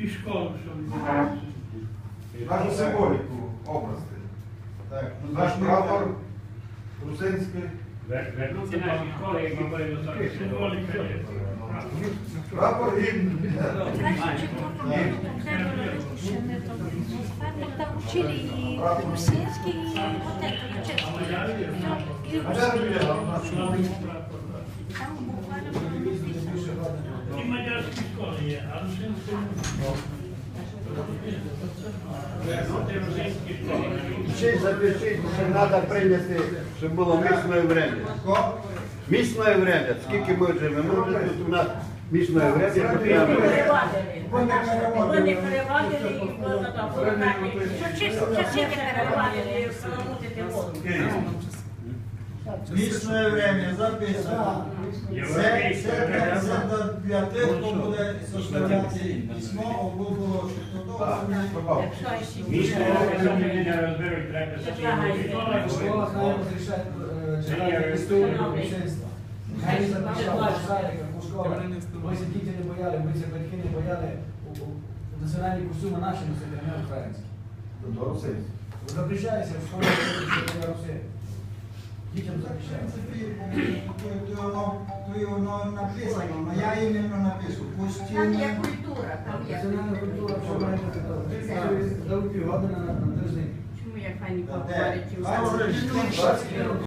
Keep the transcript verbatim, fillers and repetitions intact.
Школу, што ми... Нашу символіку, образы. Так, ну, наш прапор, русинськый. Вернуться наші школи, як ми говорили, символіка є. Прапор, гімн. Там учили і русинськый, і вот это, і чеськый. Всьо, і русинськый. Там буквально было написано. І мадярські школи є, а русинські не. Ще й запишіть, що треба прийняти, щоб було місне время. Місне время. Скільки ми живемо, вже тут у нас місне время потрібно. Вони перевадили і було так. Що чисто, що тільки перевадили, баламутити воду. Місне время записано. Це, це, це для тих, хто буде составляти письмо, або було, що то того. Місне время не розберуть, треба писати. Школа хай розрішає, е, читати історію русинства. Хай запишуть в садиках, у школах. Бо ся діти не бояли, бо ся батьки не бояли у, у, у національні костюми наші носити, а не українські. До русинські. Запрещається в школах, що для Русі. Дітям запрещається. В принципі, то, то воно, то воно написано, але я іменно напишу. Там є культура, там є. Національна культура, що має бути добре. Це за півгодини на, на тиждень. Чому я файні поговорити?